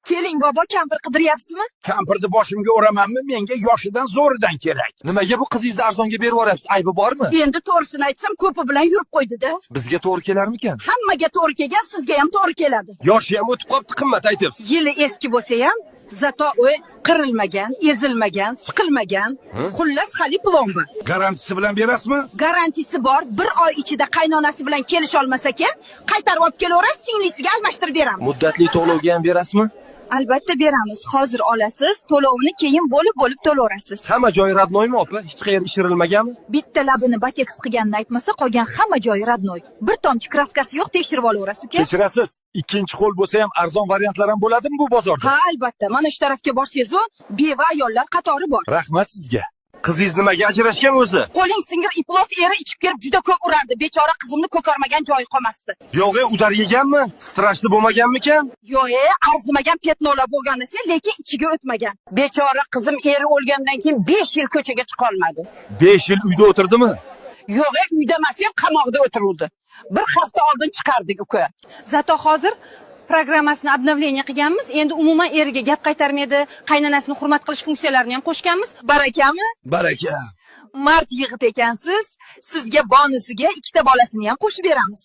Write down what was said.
Keling, bobo, kampir qidiryapsizmi? Kampirni boshimga o'ramanmi? Menga yoshidan zo'ridan kerak. Nimaga bu qizingizni arzonga berib yuboryapsiz? Aybi bormi? Endi to'g'risini aytsam, ko'pi bilan yurib qo'ydi-da. Bizga to'g'ri kelarmikan? Hammaga to'g'ri kelgan, sizga ham to'g'ri keladi. Yoshi ham o'tib qolibdi, qimmat aytyapsiz. Yili eski bo'lsa ham, зато uy qirilmagan, ezilmagan, siqilmagan. Xullas, hali plomba. Garantisi bilan berasizmi? Garantisi bor, bir oy ichida qaynonasi bilan kelisha olmasa ekan, qaytarib olib kelaverasiz, singlisiga almashtirib beramiz. Muddatli to'lovga ham berasizmi? Albatta beramiz. Hozir olasiz, to'lovini keyin bo'lib-bo'lib to'laverasiz. Hamma joyi родной mi, opa? Hech qayer ishirilmaganmi? Bitta labini bateks qilganini aytmasa, qolgan hamma joyi родной. Bir tomchi краска si yo'q, tekshirib olaverasiz, uka. Kechirasiz, ikkinchi qo'l bo'lsa ham arzon variantlar ham bo'ladimi bu bozorda? Ha, albatta. Mana shu tarafga borsangiz, beva ayollar qatori bor. Rahmat sizga. Qizingiz nimaga ajrashgan o'zi? Qo'ling singir iflos eri ichib kelib juda ko'p urardi. Bechora qizimni ko'karmagan joyi qolmasdi. Yo'q, e, удар yeganmi? Страшный bo'lmaganmikan? Yo'q, e, arzimagan пятно lar bo'lgan desa, lekin ichiga o'tmagan. Bechora qizim eri o'lgandan keyin 5 yil ko'chaga chiqolmadi. 5 yil uyda o'tirdimi? Yo'q, e, uyda emas, ham qamoqda o'tiruvdi. Bir hafta oldin chiqardik, uka. Зато hozir programmasini обновление qilganmiz. Endi umuman eriga gap qaytarmaydi, qaynonasini hurmat qilish funksiyalarini ham qo'shganmiz. Barakami? Baraka. Mard yigit ekansiz. Sizga bonusiga ikkita bolasini ham qo'shib beramiz.